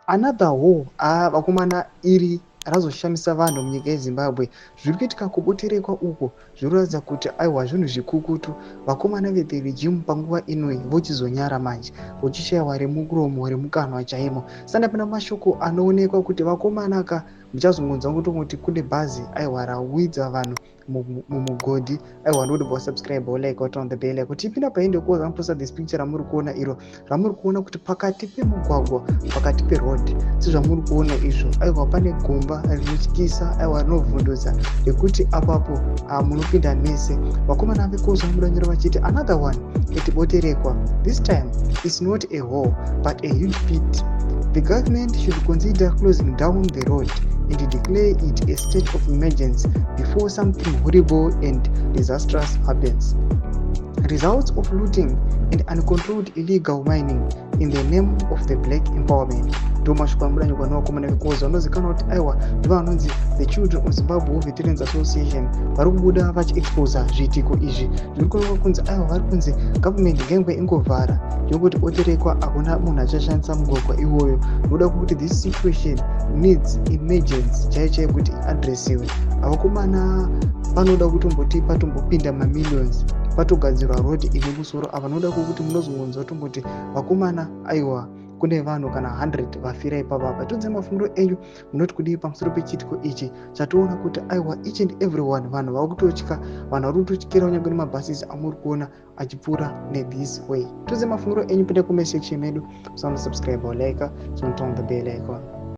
Another hole. Haa, vakomana, iri razoshamisa vanhu munyika yeZimbabwe. Zviri kuitika kuBoterekwa uko zviri kuratidza kuti aiwa, zvinhu zvikukutu. Vakomana vethe regime panguva inoi vochizonyara manje, vochishayiwa remuromo remukanwa chaimo. Sandapinda mashoko anoonekwa kuti vakomana ka, muchazongonzwa kutongoti kune bhazi, aiwa, rawidza vanhu mumugodhi. Aiwa, ndokuti wasubscribe, wolike, waturn the bell kuti ipinda paende kuoza muposta this picture ramuri kuona iro, ramuri kuona kuti pakati pemugwagwa, pakati peroad, sezvamuri kuona izvo, aiwa, pane gomba rinotyisa, aiwa, rinovhundutsa rekuti apapo munopinda mese. Vakomana vekoza vanobuda vachiti, "Another one at Boterekwa. This time is not a hole but a huge pit. The government should consider closing down the road and declare it a state of emergency before something horrible and disastrous happens. Results of looting and uncontrolled illegal mining in the name of the black empowerment." Ndo mashoko anobuda nyika nevakomana vekoza vanozikanwa kuti aiwa, ndivo vanonzi the Children of Zimbabwe Veterans Association. Vari kubuda vachiexposa zviitiko izvi zviri kuonekwa kunzi aiwa, vari kunzi government ngaingwe ingovhara yokuti Boterekwa hakuna munhu achashandisa mugwagwa iwoyo, nokuda kwekuti this situation needs emergency chaiyo chaiyo kuti iaddressiwe. Vakomana, panoda kutomboti patombopinda mamillions, patogadzirwa road ine musoro. Ava noda kwokuti munozongonzwa tomboti vakomana, aiwa, kune vanhu kana 100 vafira ipapapa. Tiudze mafungiro enyu, munoti kudii pamusoro pechiitiko ichi chatoona kuti aiwa, each and every one, vanhu vava kutotya, vanhu vari kutotyira kunyange nemabhasisi amuri kuona achipfuura nethis way. Tiudze mafungiro enyu, pinda comment section medu, usano subscribe or like, so turn the bell icon.